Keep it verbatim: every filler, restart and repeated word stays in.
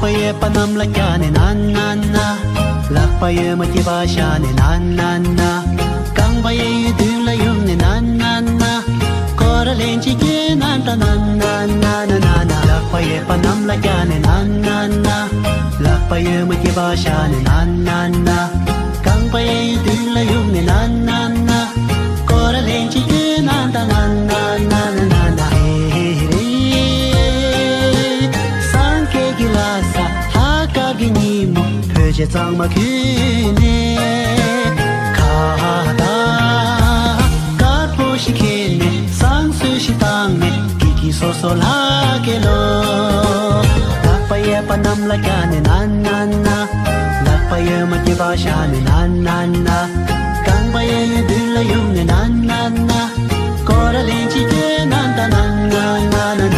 ལག་པ་ཡོད་པ་གནམ་ལ་བཀྱག་ནི་ན་ན་ན། ལག་པ་ཡོད་མ་སྐྱིད་པ་བཤགས་ནི་ན་ན་ན། རྐང་པ་གཡས་གཡོན་མདུན་ལ་གཡུག་ནི་ན་ན་ན། སྐོར་ར་ལན་གཅིག་བརྒྱབ་ན་ད་ན་ན་ན་ན་ན་ན། ལག་པ་ཡོད་པ་གནམ་ལ་བཀྱག་ནི་ན་ན་ན། ལག་པ་ཡོད་མ་སྐྱིད་པ་བཤགས་ནི་ན་ན་ན། རྐང་པ་གཡས་གཡོན་མདུན་ལ་གཡུག་ནི་ན་ན་ན། སྐོར་ར་ལན་གཅིག་བརྒྱབ་ན་ད་ན་ན་ན་ན་ན། ཧེ་རེ། སངས་རྒྱས་ཀྱི་ལྷ་ས་ལྷ་སྐལ་གྱི་ཉིན་མོ། བོད་ཆས་གཙང་མ་གྱོན་ནས། ཁ་ཏ་དཀར་པོ་ཞིག་གྱོན་ནས། བསང་གསོལ་ཞིག་བཏང་ནས། སྐྱིད་སྐྱིད་སོ་སོ་ལྷ་སྐྱིད་ལོ། ལག་པ་ཡོད་པ་གནམ་ལ་བཀྱག་ནི་ན་ན་ན། ལག་པ་ཡོད་མ་སྐྱིད་པ་བཤགས་ནི་ན་ན་ན། རྐང་པ་གཡས་གཡོན་མདུན་ལ་གཡུག་ནི་ན་ན་ན། སྐོར་ར་ལན་གཅིག་བརྒྱབ་ན་ད་ན་ན་ན་ན་